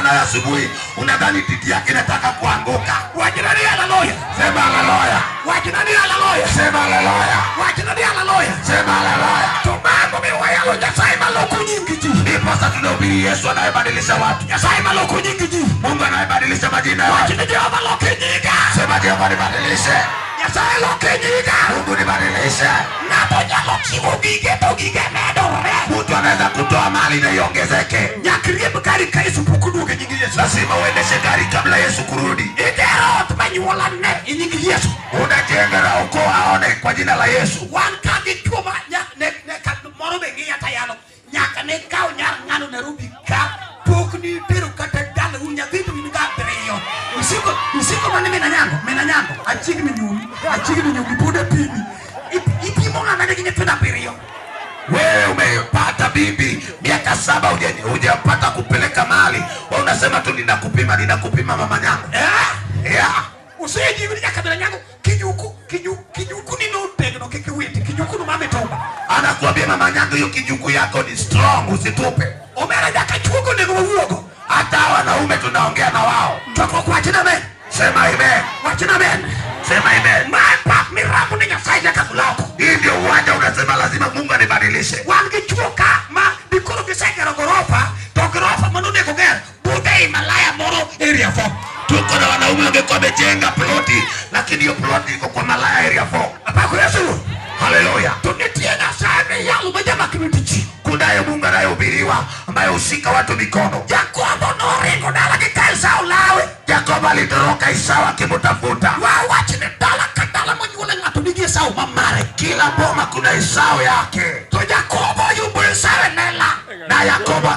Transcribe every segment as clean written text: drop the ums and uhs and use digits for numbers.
nayo asubuhi, unadhani titi yake inataka kuanguka. Wachna ni haleluya. Sema haleluya, Wachna ni haleluya. sema haleluya, Wachna ni haleluya. sema haleluya. To mago mi wayalo Nyasaye maloko nying ji. Ndiposa tunahubiri Yesu anayebadilisha watu, Nyasaye maloko nying ji. Mungu anayebadilisha majina ya watu. Wachni Jehova loke nyinga. Sema Jehova nibadilishe, Nyasaye loke nyinga. Mungu nibadilishe. Ng'ato nyalo chiwo gige to gige medore. Mtu anaweza kutoa mali na iongezeke. Nyaka riemb gari ka Yesu pok oduogo e nying Yesu. Lazima uendeshe gari kabla Yesu kurudi. Igero ot manyuola ne e nying Yesu. Unajenga na ukoo aone kwa jina la Yesu. Wan ka gi chuo ma ne ne ka moro be ng'iya tayalo. Nyaka ne kaw nyar ng'ano Nairobi ka pok ni tero kata dalau nyathi to in ga abiriyo. Isiko isiko mane mina nyango mina nyango achiegni nyumi achiegni nyumi pod apimi. Ipimo ng'ama nigi nyithindo abiriyo. Wewe umepata bibi miaka 7 hujapata kupeleka mali, wewe unasema tu ninakupima, ninakupima mama nyango. Eh? Yeah. Osejiwi ni nyaka mina nyango kijuku kijuku kijuku ni notegno kik iwiti kijuku no mamitumba. Anakuambia mama nyango, hiyo kijuku yako ni strong, usitupe. Omera nyaka chuogo onego wawuogo. Hata wanaume tunaongea na wao. Chokruok wachna amen. Sema amen. Wachna amen. Sema amen. Ma pap mirambo ni Nyasaye nyaka loko. Hii ndio uwanja unasema lazima Mungu anibadilishe. Wan gi chuo ka ma dikoro gisegero gorofa to gorofa manonego ger budhe ei malaya moro area 4. Tuko na wanaume wangekuwa wamejenga ploti, lakini hiyo ploti iko kwa malaya area 4. Apako Yesu. Haleluya. To nitie Nyasaye miyalo ma jamak lwet ji. Kunayo Mungu anayehubiriwa ambaye hushika watu mikono. Jakobo noringo dala gi ka Esau lawe. Yakobo alitoroka Esau akimtafuta. Wawach ni dala ka dala monyuole ng'ato nigi Esau ma mare. Kila boma kuna Esau yake. To Jakobo oyumbo Esau e lela. Na Yakobo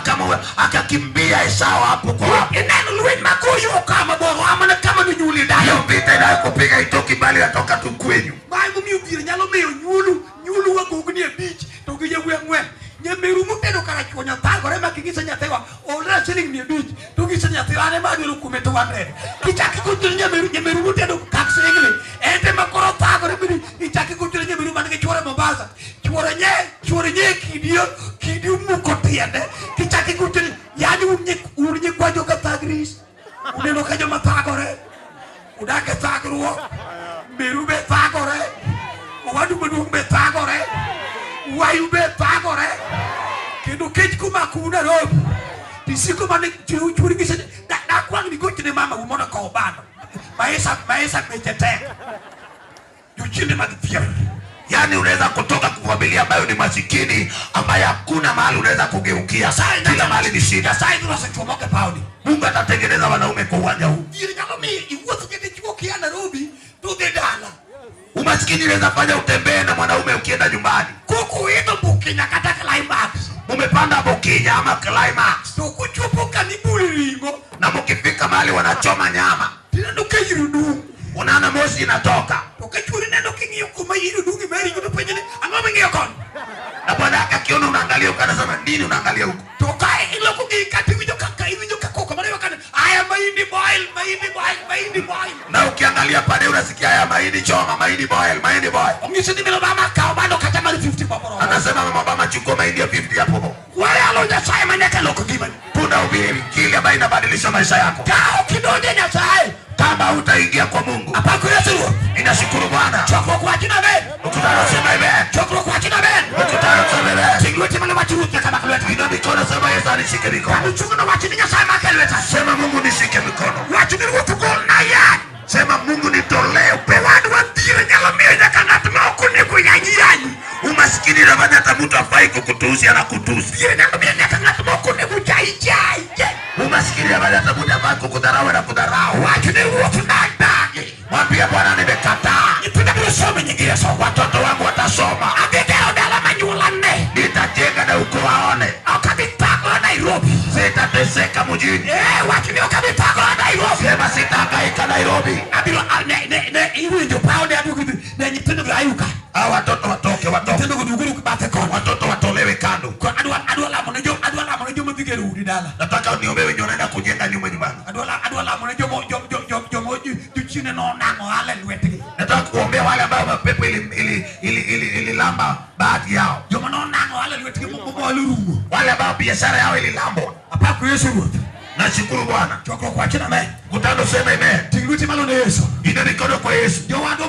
akakimbia Esau hapo kwa hapo. Ineno lweny magoyo kama boro amana kama nonyuoli dayo. Hiyo vita inayokupiga itoki bali inatoka tu kwenyu. Mae momiyo dhier nyalo miyo nyuolu nyuolu wagogni abich to gi yawuoyi ang'wen. Nyameru mobedo karachuonyo thagore ma king'iso nyathiwa olra siling 500 to ng'iso nyathiwa an ema adwaro kuome 200. Kichak ikuchoni nyameru nyameru motedo kak silingni en ema koro thagore bini ichak ikuchoni nyameru man gi chuore Mombasa. Chuore nye chuore nye kidio kidio muko tiende kichak ikuchoni yani un un nyikwa joka thagris uneno ka joma thagore udak e thagruok meru be thagore owadu maduong' be thagore wayu be thagore kendo kech komakou Nairobi tisiko mane churi gise dakwang' ni gochne mama u mondo okow bando maisha maisha beche tek jochiende mag dhier. Yaani unaweza kutoka kwa familia ambayo ni masikini, ambaye hakuna mahali unaweza kugeukia. Kila mahali ni shida. Nyasaye biro osechuo moko e pawni. Mungu atatengeneza wanaume kwa uwanja huu. Dhier nyalo miyo iwuoth gi dichuo kia Nairobi to dhi dala. Umasikini inaweza fanya utembee na mwanaume ukienda nyumbani. Koko idho Bukinya kata Climax. Mumepanda Bukinya ama Climax. To kuchopo kamibule ring'o Na mkifika mahali wanachoma nyama, tineno ka iro dung'. unaona moshi inatoka. To ka chuori neno king'iyo kuma iro dung' ima ring'o to penjo ni ang'o ming'iyo koni? Na bwana yake akiona unaangalia huko anasema nini unaangalia huko? To ka iloko gi kata iwinjo kaka iwinjo ka koko mano ywak ni aya mahindi boil mahindi boil mahindi boil. Na ukiangalia pale unasikia haya mahindi choma, mahindi boil, mahindi boil. Ong'iso ni mino mama kaw bando kata mar 50 bob oromo. Anasema mama mama chukua mahindi ya 50 hapo. Wayalo Nyasaye ma nyaka lok ngimani. Tunahubiri injili ambayo inabadilisha maisha yako. Ka ok idonjo e Nyasaye Kama utaingia kwa Mungu, apako Yesu Ruoth. ninashukuru Bwana. Chokruok wachna amen. Mkutano sema amen. Chokruok wachna amen. Mkutano sema amen. Ting lweti malo wach Ruoth nyaka mak lweta. Inua mikono sema Yesu anishike mikono. Kama uchung'no wach ni Nyasaye mak e lweta. Sema Mungu nishike mikono. Wach ni Ruoth golna yany. Sema Mungu nitolee upepo. Owadwa dhier nyalo miyo nyaka ng'at ma ok onego yanyi yanyi. Umasikini inafanya hata mtu afai kukutusi anakutusi. Dhier nyalo miyo nyaka ng'at ma ok onego chayi chayi. Umasikini inafanya hata mtu afai kukudharau anakudharau. Wach ni Ruoth nadagi. Mwambie Bwana nimekataa. Nyithinda biro somo e nying Yesu. Watoto wangu watasoma. Adhi gero dala manyuolane. Nitajenga na ukoo waone. Ok abi thagora Nairobi. Sitateseka mjini. Eh, wach ni ok abi thagora Nairobi. Sema sitahangaika Nairobi. Abiro ne ne ne iwinjo paone aduogo ne nyithindo go ayuka. Hawa watoto watoke, watoke. Nyithindo go duoguru bathe koni. Watoto watolewe kando. Adwa lamo ne jo adwa lamo ne joma dhi gero udi dala. Nataka niombee wenye wanaenda kujenga nyumba nyumbani. Adwa lamo ne jomo jo jo jo jomo jochiende nonang'o ohala e lwetgi. Nataka kuombea wale ambao mapepo ililamba bahati yao. Joma nonang'o ohala e lwetgi momohalo orumo. Wale ambao biashara yao ililambwa. Apako Yesu Ruoth. Nashukuru Bwana. Chokruok wach ni amen. Mkutano sema amen. Ting' lweti malo ne Yesu. Inua mikono kwa Yesu. Jowadwa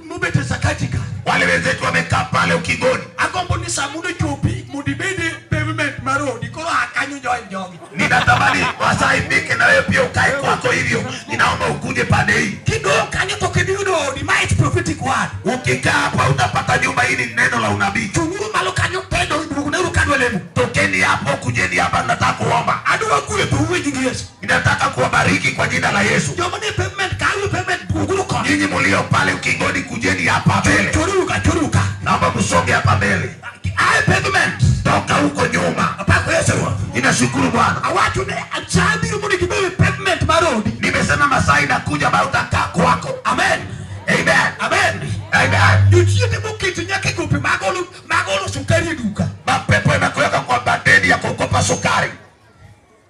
mobet e Sakati ka. Wale wenzetu wamekaa pale ukingoni. Agombo ni sa mondo chopi mondo ibed e pavement mar odi koro a kanyo join jogi. Ninatamani wasaa ifike na wewe pia ukae kwako hivyo. Ninaomba ukuje pande hii. Kidong' kanyo to ok ibi yudo odi. Ma is prophetic word. Ukikaa hapa utapata nyumba. Hii ni neno la unabii. Chung'uru malo kanyo tendo duogneuru kadwa lemo. Tokeni hapo, kujeni hapa, nataka kuomba. Adwa gwedhou e nying Yesu. Ninataka kuwabariki kwa jina la Yesu. Joma nie pavement ka e pavement duoguru koni. Nyinyi mlio pale ukingoni, kujeni hapa mbele. Choruru ka choruru ka. Naomba msonge hapa mbele. A e pavement. Toka huko nyuma. Apako Yesu Ruoth. Ninashukuru Bwana. Awacho ne sa biro mondo gibed e pavement mar odi. Nimesema masaa inakuja ambayo utakaa kwako. Amen. Amen. Amen. Amen. Jochiende moketo nyaka e gope mag olo sukari e duka. Mapepo yamekuweka kwa madeni ya kukopa sukari.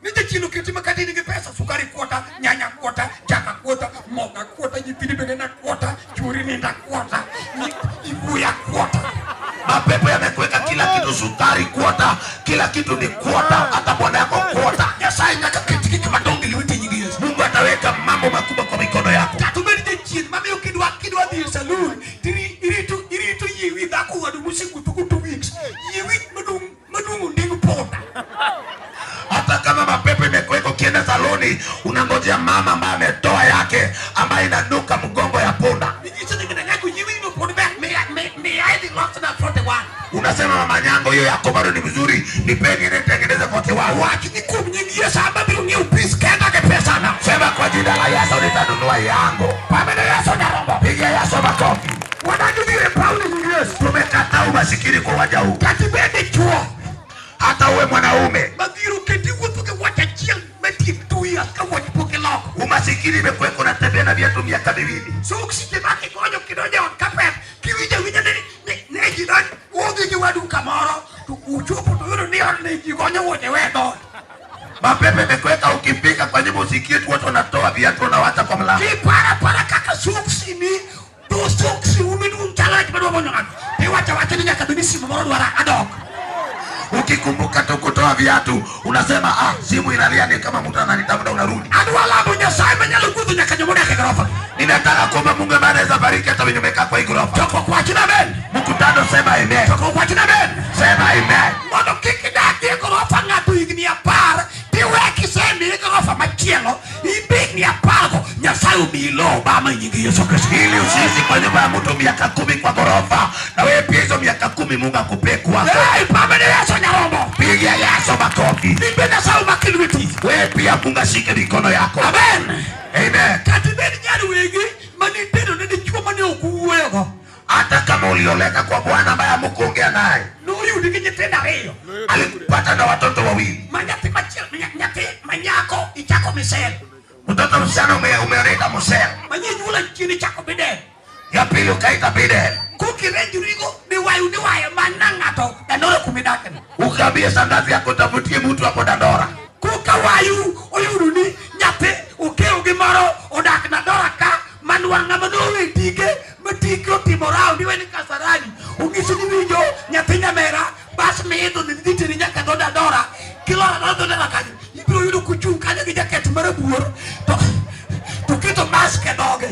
Ni jachien oketi ma kata in gi pesa sukari kuota, nyanya kuota, chaka kuota, moga kuota, nyithindi bende na kuota, chuori ninda kuota, ibuya kuota. Mapepo yamekuweka kila kitu, sukari kuota, kila kitu ni kuota, hata bwana yako kuota. Nyasaye nyaka ket gik madongo e lweti e nying Yesu. Mungu ataweka mambo makubwa kwa mikono yako. Kata obed jachien mamiyo kidwa dhi e saloon irito yie wi dhako wadu mosekutho go 2 weeks. Yie wich madung' onding punda. Hata kama mapepo imekuweka, ukienda saloni unangojea mama ambaye ametoa yake, ambaye inanuka mgongo ya punda. Inyiso ni ng'ina nyako yie wino pod ber miya idhi losna 41. Unasema mama nyango, hiyo yako bado ni mzuri, nipeni nitengeneze 41. Wach ni kuom nying Yesu an abiro ng'iewo pis kenda gi pesana. Sema kwa jina la Yesu nitanunua yangu. Pamene Yesu nyarombo. Piga Yesu makofi. Wadagi dhir e paw ni nying Yesu. Tumekataa umasikini kwa uwanja huu. Kata ibed dichuo Hata uwe mwanaume, madhiro oketi wuotho gi wach achiel matiek 2 years ka wuoch pok iloko. Umasikini imekuweka unatembea na viatu miaka 2. Soksi ma kigonyo kidonjo e ot kapet kiwinjo awinja ni ji donjo udhi gi wadu kamoro to uchopo to yudo ni odni ji gonyo wuoche we dhoot. Mapepo imekuweka ukifika kwa nyumba usikie tu watu wanatoa viatu wanawacha kwa mlango. Kiparo apara kaka soksi ni to soksi ume duong' chalo rech madwa monjo ng'ato tiwacho awacha ni nyaka bed ni simu moro dwara adok. Ukikumbuka tu kutoa viatu unasema ah, simu inalia ni kama mtu ananitafuta, unarudi. Adwa lamo Nyasaye manyalo gwedho nyaka jomodak e gorofa. Ninataka kuomba Mungu ambaye anaweza bariki hata wenye umekaa kwa hii ghorofa. Chokruok wach ni amen. Mkutano sema amen. Chokruok wach ni amen. Sema amen. Mondo kik idagie gorofa ng'ato higni 10 tiwe kisemiyi gorofa machielo higni 10 go Nyasaye omiyi lowo bama e nying Yesu Kristo. Ili usiishi kwa nyumba ya mtu miaka 10 kwa ghorofa, na wewe pia hizo miaka 10 Mungu akupee kwako. Hey, pamene Yesu nyarombo. Piga Yesu makofi. Nimbe Nyasaye omak lweti. Wewe pia Mungu ashike mikono yako. Amen. Amen. Kata ibed nyar wegi manitedo ne dichuo mane ok uwuoyogo. Hata kama ulioleka kwa bwana ambaye hamkuongea naye, Noyudi gi nyithindo ariyo. Alikupata na watoto wawili. Ma nyathi machielo nyathi manyako ichako Michelle. Mtoto msichana umeoleka Mosel, Manyie nyuola chien ichako Bidel. Ya pili ukaita Bidel. Kokirenjurigo niwayo niwayo mana ng'ato Dandora kumidakni. Ukaambia shangazi yako tafutie mtu hapo Dandora. Koka wayu oyudo ni nyathi okewo gi moro odak Dandora ka manwang' ng'ama nowe tike ma tike otimo round iwe ni Kasarani ong'isi ni winjo nyathi nyamera bas miidho ni dhi teri nyaka dho Dandora kiloro dho Dandora kanyo ibiro yudo kochung' kanyo gi jaket marabuor to keto mask e dhoge.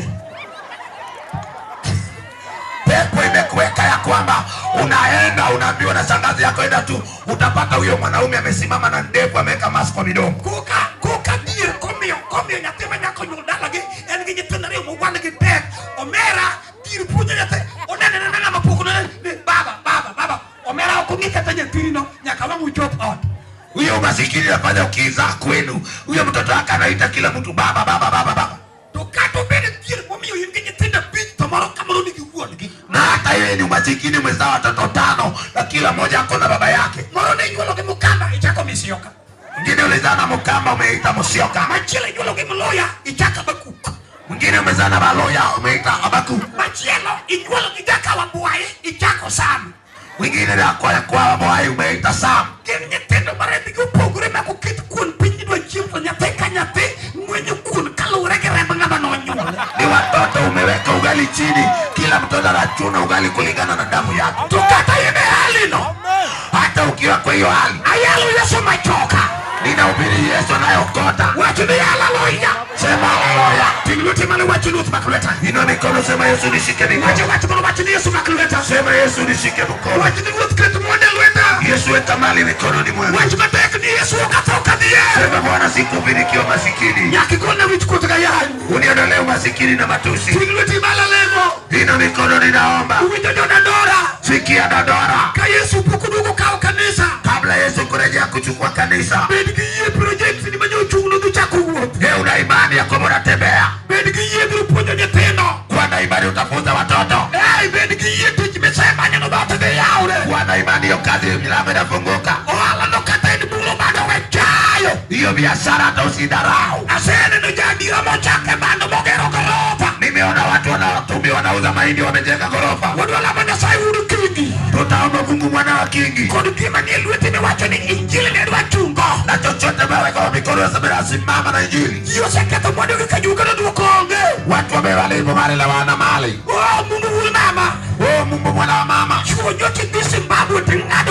Pepo imekuweka ya kwamba unaenda unaambiwa na shangazi yako, enda tu utapata huyo mwanaume amesimama na ndevu ameweka mask kwa midomo. Koka dier komiyo nyathi ma nyako nyuol dalagi en gi nyithindo ariyo mogwan gi tek omera dier puonjo nyathi onene nena ng'ama pok onene ni baba baba baba omera ok ong'i kata nyathini no nyaka wang' uchop ot. Huyo umasikini nafanya ukizaa kwenu, huyo mtoto wake anaita kila mtu baba baba baba baba. To kata obed dhier momiyo in gi nyithindo 5 to moro ka moro nigi wuon gi. Na hata yeye ni umasikini, umezaa watoto tano na kila mmoja ako na baba yake. Moro ne inyuolo gi Mukamba ichako Misioka. Mwingine ulizaa na Mukamba umeita Musyoka. Machielo inyuolo gi Mluya ichako Abakuk. Mwingine umezaa na Baloya umeita Abaku. Machielo inyuolo gi Jakawabwayi ichako Sam. Mwingine na kwa Mwai umeita Sam. Gin nyithindo ma rembgi opogore ma koket kuon piny idwa chiemo to nyathi ka nyathi ng'wenyo kuon kaluwore gi remb ng'ama nonyuole. Ni watoto umeweka ugali chini, kila mtoto anachuna ugali kulingana na damu yake. To kata in e hali no Hata ukiwa kwa hiyo hali, ayalo Yesu machoka. Ninahubiri Yesu anayeokota. Wach ni haleluya. Sema haleluya. Ting' lweti malo wach Ruoth mak lweta. Inua mikono, sema Yesu nishike Wacho mikono. wach moro wach ni Yesu mak lweta. Sema Yesu nishike mkono. Wach ni Ruoth ket mwandu e lweta. Yesu weka mali mikononi mwangu. Wach matek ni Yesu ok atho kadhier. Sema Bwana, sikufi nikiwa masikini, Nyaka igolna wich kuot ga yany. uniondolee umasikini na matusi. Ting' lweti malo lemo. Inua mikono, ninaomba. Uwinjo jodadora. Sikia Dandora, Ka Yesu pok oduogo kawo kanisa. kabla Yesu kurejea kuchukua kanisa, Bed gi yie project ni manyochung' nodhi chako wuoth. je, una imani ya kwamba unatembea? Bed gi yie biro puonjo nyithindo. Kuwa na imani utafunza watoto. Ei, bed gi yie tich misemanyo no dhoot dhi yawre. Kuwa na imani, hiyo kazi milango inafunguka. Ohala no kata en buro bado we chayo. Hiyo biashara hata usidharau. Aseneno jaadiera mochake bando mogero gorofa. Nimeona watu wanawatumia wanauza mahindi wamejenga ghorofa. Wadwa lamo Nyasaye wuod Kingi. Tutaomba Mungu mwana wa Kingi Kod gima nie lwete miwacho ni injili ne dwa chungo. Na chochote meweka kwa mikono ya sabini, simama na injili. Ji oseketho mwandugi ka juka noduoko onge. Watu wameharibu mali na wana mali. Oh, Mungu wuod mama. Oh, Mungu mwana wa mama, Chuo nyocha dhi Zimbabwe to ng'ado